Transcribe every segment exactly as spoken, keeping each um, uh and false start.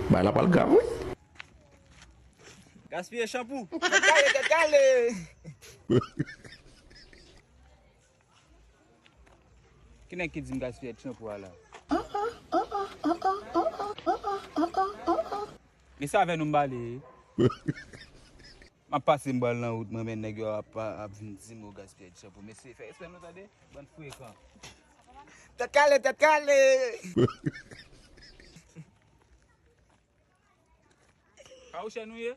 Bagay la pral grav, wi. Gaspiye chanpou. Tèt kale, tèt kale. Ki nèg ki di m gaspiye chanpou a la? Men se avè nou m pale. M ap pase m pral nan wout mwen, men nèg yo ap, ap vin di m ou gaspiye chanpou. Mesye, fè respè nou tande. Bann frekan. Tèt kale, tèt kale. Fawouchè nou ye?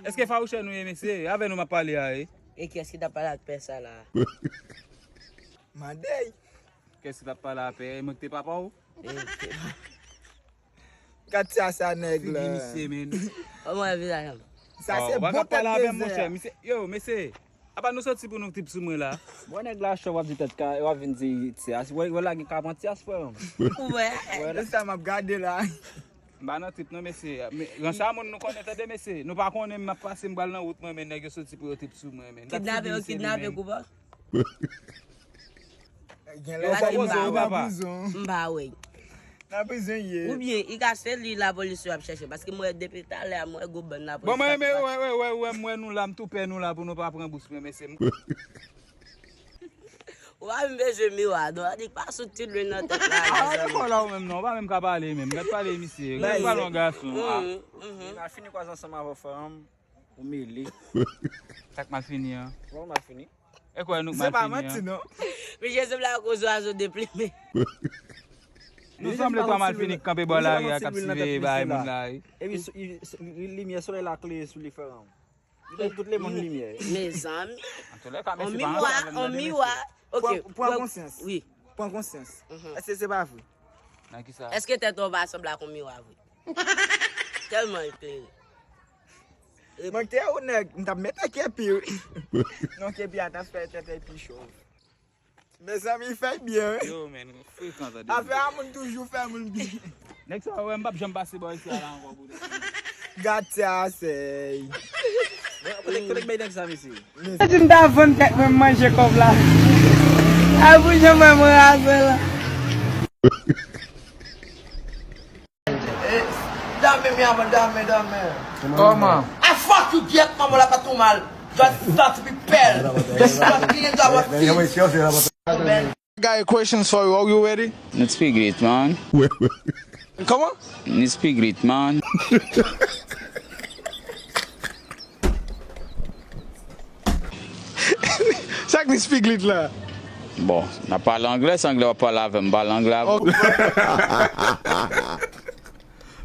Èske fawouchè nou ye, mesye? Avè nou m ap pale a, e? E kiyès ki t ap pale ak pè sa la? Mande y. Kiyès ki t ap pale a pè? E mwen ki te papa w? E, gad sa, sa nèg la. Figi misye, men. Kòman wè vizaj an? Sa se bon tèt dezè. Misye, yo, mesye. Apa nou soti pou nou trip sou mwen la? Bon, nèg la chòv, w ap di tèt ka, w ap vin di ti as. Wè, wè la gen karantyas, frè m. Ou wè? Wè la. Se sa m ap gade la. M pa nan trip non, mesye. Men, ranch a moun nou konnen, tande, mesye. Nou pa konnen, m ap pase, m pral nan wout mwen, men nèg yo soti pou yo trip sou mwen, men. Kidnape yo, kidnape koupa. Gen lè sa li pa nan prizon. M pa wè. Nan prizon ye. Oubyen, i ka se li lapolis yo ap chèche, paske mwen depi talè a, mwen wè gwo bann lapolis. Bon, mwen, mwen, wè, wè, wè, wè, mwen, nou la, m tou pè nou la pou nou pa pran bous mwen, mesye. Ou pa menm bezwen miwa, non, li pa sou ti lwen nan tèt la. A, mezanmi. Ou pa menm ka pale, menm. Gad pale, misye. Gad pale, yon gason. Li mal fini kwaze ansanm avè w, frè m. Ou mele. Sa k mal fini an? Kòman mal fini? E kwè nou k mal fini an? Se pa manti, non. Misye sanble ak yon zwazo deplime. Nou sanble twa mal fini k kanpe bò lari a, k ap siveye bay moun la, wi. Epi limyè solèy la klere sou li, frè m. Li bay tout lemonn limyè. Mezanmi. An tou lè ka, mesye, pa ansanm avè m, tande, mesye. Ok, pran konsyans. Wi. Pran konsyans. Èske se pa vre? Nan kisa? Èske tèt ou pa sanble ak yon miwa vre? Tèlman l klere. Mwen te ou nèg, m t ap mete kepi, wi. Non, kepi a t ap fè tèt li pi chòv. Mezanmi, fè byen, wi. Yo, men, frekan, tande. Afè a moun toujou fè moun byen. Nèg sa, wè, m p ap janm pase bò isi a la ankò pou tèt. Gad sa, sèy. Kote, kote k bay nèg sa, mesye? Yo di m ta vann tèt mwen, m manje kòb la. A pou jan mwen, mwen raze la. Dame, mi amor, dame, dame. Kòman? Ah, fuck you, gyèt manman la pa tou mal. Just start to be pale. Just start being dog with feet. Got a question for you. Are you ready? It's Piglet, man. Kòman? It's Piglet, man. Sa k di Spiglit la? Bon, n ap pale anglè, se anglè w ap pale avè m, m pale anglè avè w.